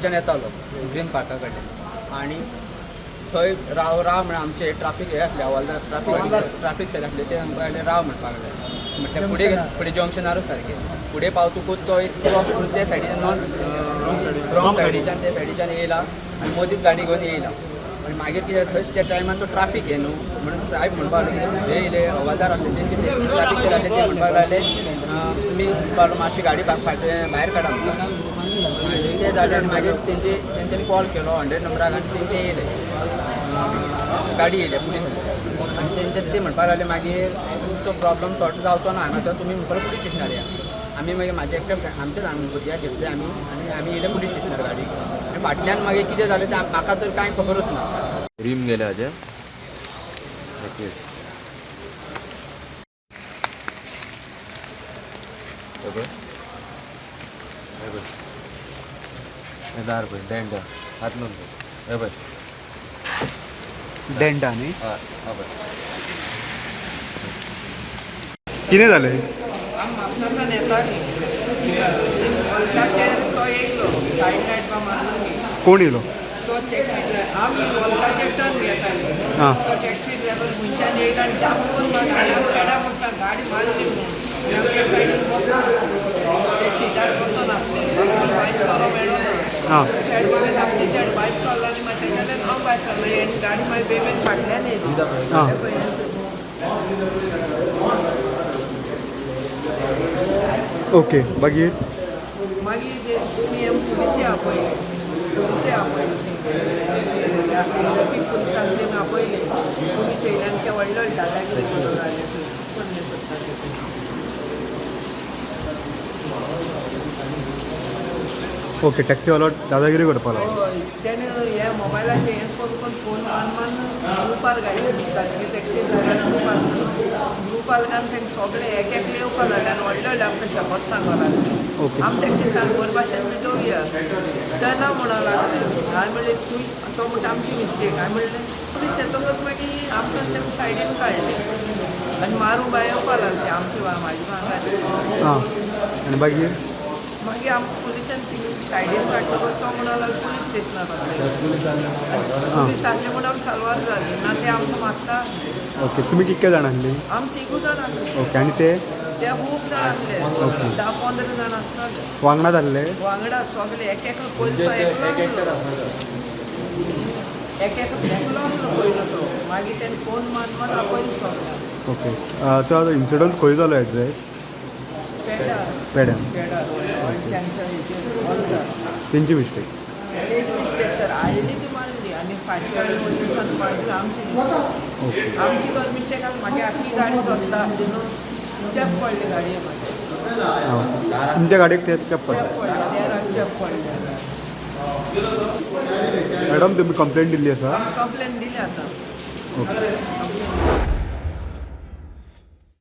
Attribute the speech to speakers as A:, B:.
A: सायडीच्यान येतालो ग्रीन पार्का कडेन आनी थंय राव राव म्हण आमचे ट्राफीक हे आसले हवालदार ट्राफीक ट्राफीक सेल आसले ते आमकां लागले राव म्हणपाक लागले. म्हटल्यार फुडें फुडें जंक्शनारूच सारकें फुडें पावतकूच तो एक क्रॉस करून त्या सायडीच्यान नॉन रॉंग सायडीच्यान त्या सायडीच्यान येयला आनी मदींच गाडी घेवन येयला. आनी मागीर कितें थंय त्या टायमान तो ट्राफीक हे न्हू म्हणून साहेब म्हणपाक लागले कितें हे येयले हवालदार आसले तेंचे ते ट्राफीक सेल आसले ते म्हणपाक लागले तुमी म्हणपाक लागले मातशी गाडी फाटल्यान भायर काडा म्हणटा. आनी ते जालें आनी मागीर तेंचे तेंच्यांनी कॉल केलो 100 नंबराक आनी तेंचे येयले गाडी येयले पुलीस आनी तेंचे ते म्हणपाक लागले मागीर तुमचो प्रॉब्लम सॉल्व जावचो ना हांगासर तुमी म्हणपाक पुलीस स्टेशनार या. आमी मागीर म्हाजे एकटे आमचेच आमी भुरग्याक घेतले आमी आनी आमी येयले पुलीस स्टेशनार गाडी आनी फाटल्यान मागीर कितें जालें तें म्हाका तर कांय खबरूच ना.
B: रिम गेले हाजे. ओके. हे पळय. हे पळय. हे दार पळय डेंट हात लावन पळय. हे पळय.
C: डेंटा न्ही?
B: हय हा पळय.
C: कितें जालें?
D: आमी म्हापसासान येतालीं वोल्ताचेर तो येयलो सायड लायट मारून
C: कोण येयलो?
D: तो टॅक्सी ड्रायव्हर. आमी वोल्ताचेर टर्न घेताली.
C: आं.
D: तो टॅक्सी ड्रायव्हर खंयच्यान येयलो आनी दाखोवन मागीर हांव चेडा म्हणटा गाडी मारली म्हणून आमी त्या सायडीन बसून ते सिटार बसून आसले भायर सोरो मेळो ना.
C: आं.
D: चेड मागीर धाकटे चेड भायर सरलो आनी मागीर तेज्याल्यान हांव भायर सरलें आनी गाडी मागीर बेबेन फाटल्यान येयली.
C: आं.
D: हें पळय.
C: ओके मागीर?
D: मागीर ते तुमी पुलिसे आपयले पुलिसे आपयले ट्राफीक पुलिसांक तेमी आपयले. पुलीस येयले आनी ते व्हडले व्हडले दादागिरी करूंक लागले कोण सोदता ते.
C: ओके टॅक्सीवालो दादागिरी करपाक लागलो.
D: हय तेणें हे मोबायलाचेर हें करून करून फोन मान मान ग्रुपार घायले दिसता की टॅक्सी ड्रायव्हर ग्रूप आसता ग्रुपार घालून तांकां सगळे एक एकले येवपाक लागले आनी व्हडले व्हडले आमकां शपथ सांगूंक लागले.
C: ओके.
D: आमी तांकां सांग बरे भाशेन मिटोवया ते ना म्हणूंक लागले. हांवें म्हणलें तूं तो म्हणटा आमची मिस्टेक. हांवें म्हणलें पुलीस येतकच मागीर आमकां तेमी सायडीन काडले आनी मारूंक बाय येवपाक लागले आमची म्हाजी भांगार.
C: आं आनी मागीर?
D: मागीर आमकां पुलिसान सायडीन काडटकच तो म्हणूंक लागलो पुलीस स्टेशनार वचया. पुलीस आसले म्हणून आमी साल्वार जाली ना ते आमकां मारता.
C: ओके तुमी कितके जाण आसली?
D: आमी तिगूय जाण आसले.
C: ओके आनी ते?
D: ते खूब जाण आसले 10-15 जाण आसतले.
C: वांगडाच आसले?
D: वांगडा सगळे एक एकलो पयलो तो एकलो आसलो. एक एकलो एकलो आसलो पयलो तो मागीर तेणें फोन मान मान आपयलो सगळ्यांक.
C: ओके तो आतां इन्सिडंट खंय जालो एग्जॅक्ट?
D: पेडा.
C: पेड्यां.
D: पेडा तेंच्या हेचेर वोल्तार.
C: तेंची मिस्टेक?
D: एक मिस्टेक सर आयली ती मारली आनी फाटली गाडी वयली मारली आमची मिस्टेक.
C: ओके.
D: आमची कर मिस्टेक आनी मागीर आख्खी गाडी चलता आसली न्हू चेप पडली गाडये मागीर.
C: आं तुमच्या गाडयेक ते चेप
D: चेप
C: पडलें?
D: पडलें देराक चेप पडलें.
C: मॅडम तुमी कंप्लेन दिल्ली आसा?
D: कंप्लेन दिली आतां.
C: ओके.
D: कंप्लेन.